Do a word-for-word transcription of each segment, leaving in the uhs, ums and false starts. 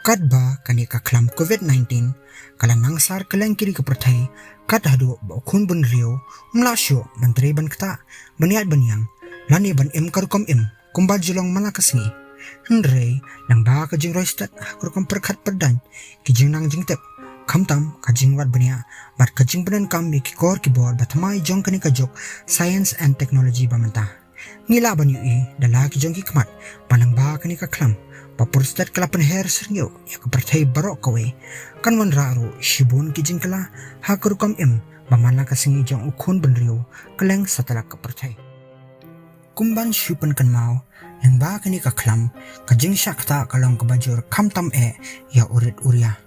Katba kane ka khlam covid nineteen ka la nang sar kylleng ki ri ka pyrthei, kat haduh ba u khun bynriew um lah shuh ban trei ban ktah, ban ïaid ban ïeng, lane ban im ka rukom im kumba ju long man la ka sngi. Hynrei lyngba ka jingroi stet ha ka rukom pyrkhat pyrdaiñ, ki jingnang jingtip, khamtam ka jingwad bniah bad ka jingpyndonkam ïa ki kor ki bor ba thymmai jong kane ka juk science and technology ba mynta, ngi lah ban ïohi da la ki jong ki khmat ba lyngba kane ka khlam ba pur stet ka la pynher syrngiew ïa ka pyrthei baroh kawei, kan wanrah ruh shibun ki jingkylla ha ka rukom im ba man la ka sngi jong u khun bynriew kylleng satlak ka pyrthei. Kum ban shu pynkynmaw, lyngba kane ka khlam, ka jingshah ktah ka long kaba jur khamtam eh ïa u rit u ria.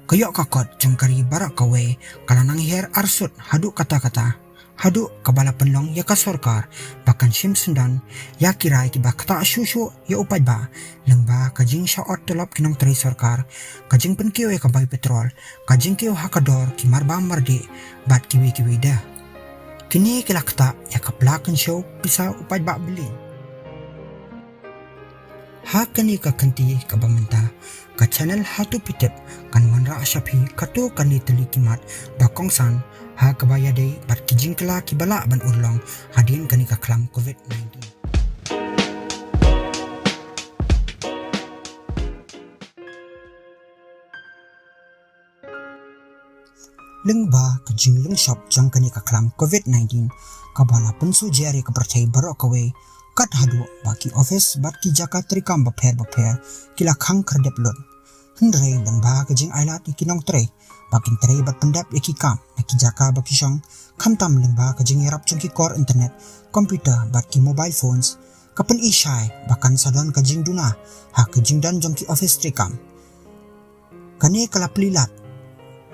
Ka ïoh ka kot jong ka ri baroh kawei ka la nang hiar arsut haduh katta katta, haduh kaba la pynlong ïa ka sorkar ba kan shim syndon ïa ki rai kiba ktah shuh shuh ïa u paidbah, lyngba ka jingshah ot tulop ki nongtrei sorkar, ka jingpynkiew ïa ka bai petrol, ka jingkiew ha ka dor ki marbam mardih bad kiwei kiwei de. Kine ki la ktah ïa ka pla kynshew pisa u paidbah bylliñ. Ha kane ka kynti kaba mynta, ka channel Hato Phi Tip kan wanrah sha phi katto katne tylli ki mat ba kongsan ha kaba ïadei bad ki jingkylla kiba lah ban urlong hadien kane ka khlam covid nineteen. Lyngba ka jinglong shop jong kane ka khlam covid nineteen kaba la pynsuh jer ïa ka pyrthei baroh kawei, kat haduh ba ki office bad ki jaka treikam bapher bapher ki la khang khyrdep lut. Hynrei lyngba ka jingailad ïa ki nongtrei ba kin trei bad pyndep ïa ki kam na ki jaka ba ki shong, khamtam lyngba ka jingïarap jong ki kor internet, computer bad ki mobile phones, ka pyni shai ba kan sa don ka jingduna ha ka jingdon jong ki office treikam. Kane ka la plie lad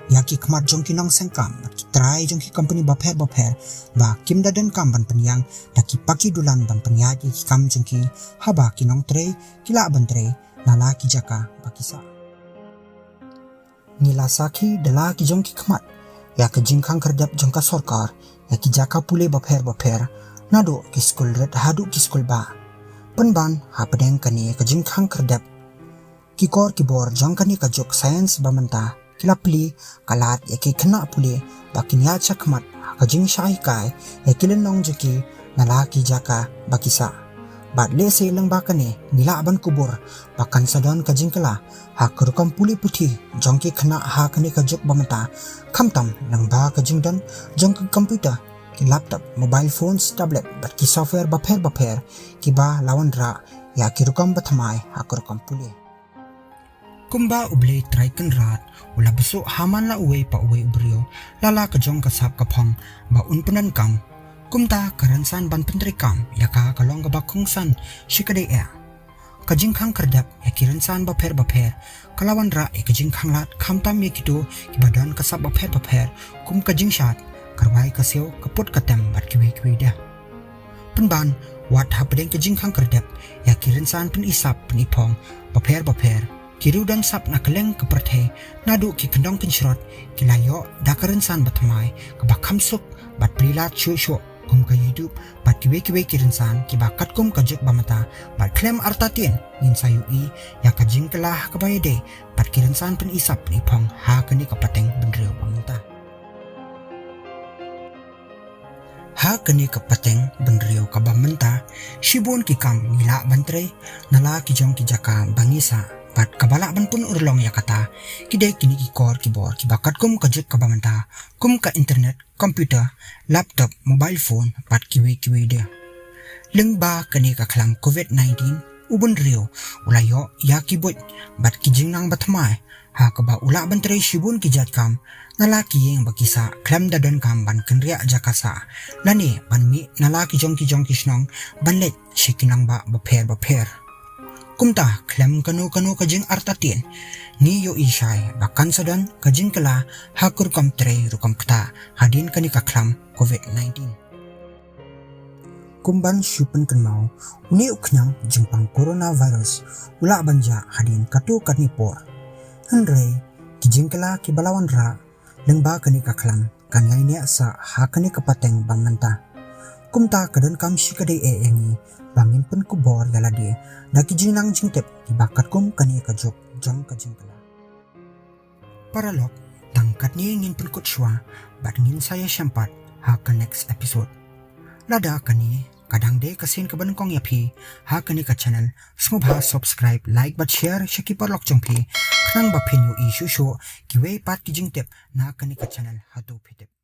ïa ki khmat jong ki nongseng kam bad ki trai jong ki kompani bapher bapher ba kim da donkam ban pynïang da ki paki dulan ban pynïaid ïa ki kam jong ki, haba ki nongtrei ki lah ban trei na la ki jaka ba ki sah. Ngi la sakhi da la ki jong ki khmat ïa ka jingkhang khyrdep jong ka sorkar ïa ki jaka pule bapher bapher, naduh ki skul rit haduh ki skul bah. Pynban hapdeng kane ka jingkhang khyrdep, ki kor ki bor jong kane ka juk science ba mynta ki la plie ka lad ïa ki khynnah pule ba kin ïaid shakhmat ha ka jingshah hikai ïa ki lynnong jong ki na la ki jaka ba ki sah. Bad lehse lyngba kane ngi lah ban kubur ba kan sa don ka jingkylla ha ka rukom pule puthi jong ki khynnah ha kane ka juk ba mynta, khamtam lyngba ka jingdon jong ki computer, ki laptop, mobile phones, tablet bad ki software bapher bapher kiba la wanrah ïa ki rukom ba thymmai ha ka rukom pule. Kumba U Blei Trai Kynrad u la bsut ha man la uwei pa uwei u briew la la ka jong ka sap ka phong ba un pyndonkam, kumta ka rynsan ban pyntreikam ïa ka ka long kaba kongsan shikatdei eh. Ka jingkhang khyrdep ïa ki rynsan bapher bapher ka la wanrah ïa ka jingkhang lad, khamtam ïa kito kiba don ka sap bapher bapher, kum ka jingshad, ka rwai ka siew, ka put ka tem bad kiwei kiwei de. Pynban, wat hapdeng ka jingkhang khyrdep ïa ki rynsan pyni sap pyni phong bapher bapher, ki riewdon sap na kylleng ka pyrthei, naduh ki kyndong kynshrot, ki la ïoh da ka rynsan ba thymmai kaba kham suk bad plie lad shuh shuh, kum ka YouTube bad kiwei kiwei ki rynsan kiba katkum ka juk ba mynta. Bad khlem artatien ngin sa ïohi ïa ka jingkylla ha kaba ïadei bad ki rynsan pyni sap pyni phong ha kane ka pateng bynriew ba mynta. Ha kane ka pateng bynriew kaba mynta, shibun ki kam ngi lah ban trei na la ki jong ki jaka ba ngi sah, bad kaba lah ban pynurlong ïa kata ki dei kine ki kor ki bor kiba katkum ka juk kaba mynta, kum ka internet, computer, laptop, mobile phone bad kiwei kiwei de. Lyngba kane ka khlam covid nineteen, u bynriew u la ïoh ïa ki buit bad ki jingnang ba thymmai, ha kaba u lah ban trei shibun ki jait kam na la ki ïing ba ki sah khlem da donkam ban kynriah jaka sah, lane ban mih na la ki jong ki jong ki shnong ban leit sha ki nongbah bapher bapher. Kumta khlem kano kano ka jingartatien, ngi ïohi shai ba kan sa don ka jingkylla ha ka rukom trei rukom ktah hadien kane ka khlam covid nineteen. Kum ban shu pynkynmaw, une u khñiang jingpang coronavirus u lah ban jah hadien katto katne por. Hynrei ki jingkylla kiba la wanrah lyngba kane ka khlam kan ïai niah sah ha kane ka pateng ba mynta. Kumta ka donkam shikatdei eh ïa ngi ba ngin pynkupbor ïa lade da ki jingnang jingtip kiba katkum kane ka juk jong ka jingkylla. Paralok, tang katne ngin pynkut shuwa bad ngin sa ïashem pat ha ka next episode. Lada kane ka dang dei ka sien kaba nyngkong ïa phi ha kane ka channel, sngewbha subscribe, like bad share sha ki paralok jong phi, khnang ba phin ïohi shuh shuh kiwei pat ki jingtip na kane ka channel. Hato phi tip